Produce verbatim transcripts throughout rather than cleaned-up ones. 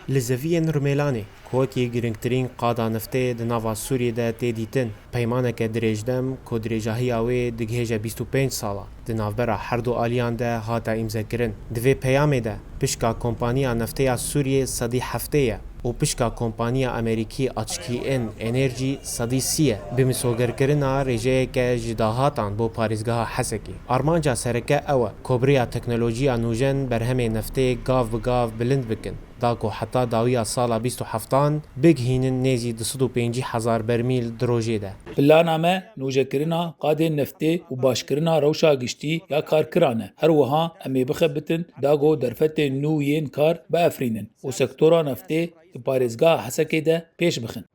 Li zeviyên Rumêlanê, ku wekî girîngtirîn qada neftê di nava Sûriyê de tê dîtin, peymaneke dirêjdem ku dirêjahiya wê digihêje bîst û pênc sala, di navbera her du aliyan de hate îmzekirin. Di vê peyamê de, pişka kompaniya neftê ya Sûriyê sedî heftê ye û pişka kompaniya Amerîkî Açkî En Enerjî sedî sî ye. Bi misogerkirina rêjeyeke ji dahatan bo parêzgeha Hesekê. Armanca sereke ew e, ku bi rêya teknolojiya nûjen berhemê neftê gav bi gav bilind bikin. Da ku heta dawiya sala bîst û heftan bigihînin nêzî du sed û pêncî hezar bermîl di rojê de. Plana me nûjekirina qadên neftê û başkirina rewşa giştî ya karkiran e. Her wiha em ê bixebitin da ku derfetên nû yên kar biefirînin û sektora neftê di parêzgeha Hesekê de pêş bixin.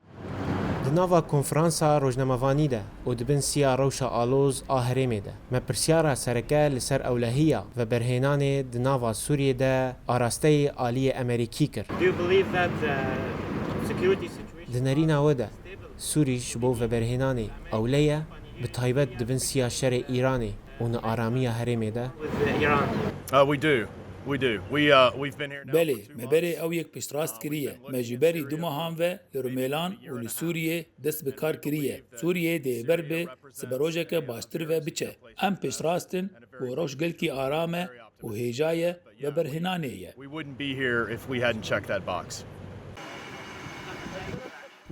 Di nava konferansa rojnamevanî de û di bin siya rewşa aloz a herêmê de, me pirsyara sereke li ser ewlehiya veberhênanê di nava Sûriyê de arasteyê aliyê Amerîkî kir. Do you believe that, uh, security situation Di nerîna we de, Sûrî ji bo veberhênanê ewle ye, bi taybet di bin siya şerê Îranê û nearamiya herêmê de? With, uh, Iran? Uh, we do. We do. We, uh, we've been here now Belê, for two me berê months. Ew yek piştrast kiriye. Me ji berî du mehan ve li Rumêlan û li Sûriyê dest bi kar kiriye. Sûriyê dê ber bi siberojeke baştir ve biçe. Em piştrast in ku rewş gelkî aram e û hêja ye veberhênanê ye. We wouldn't be here if we hadn't checked that box.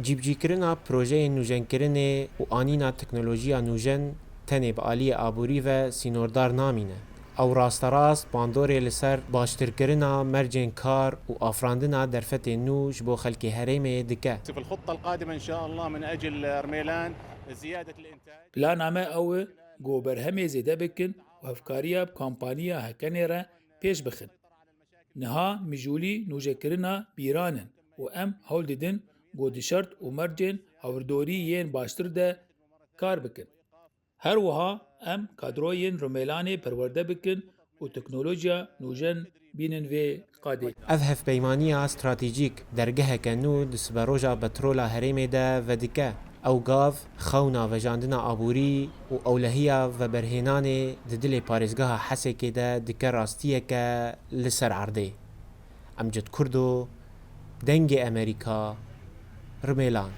Cîbicîkirina projeyên nûjenkirinê û anîna teknolojiya nûjen tenê bi aliyê aborî ve sînordar namîne. Ew rasterast bandorê li ser baştirkirina mercên kar û afirandina derfetên nû ji bo xelkê herêmê dike. في الخطة القادمة إن شاء الله من أجل رميلان زيادة الإنتاج. Plana me ew e ku berhemê zêde bikin û hevkariya bi kampaniya Hekenê re pêş bixin. Niha mijûlî nûjekirina bîran in û em hewl didin ku di şert û mercên hawirdorî yên baştir de kar bikin. Her wiha em kadroyên Rumêlanê perwerde bikin û teknolojiya nûjen bînin vê qadê. Ev hevpeymaniya stratejîk dergeheke nû di siberoja petrola herêmê de vedike. Ew gav xewna vejandina aborî û ewlehiya veberhênanê di dilê parêzgeha Hesekê de dike rastiyeke li ser erdê. Emcid Kurdo, Dengê Amerîka, Rimêlan.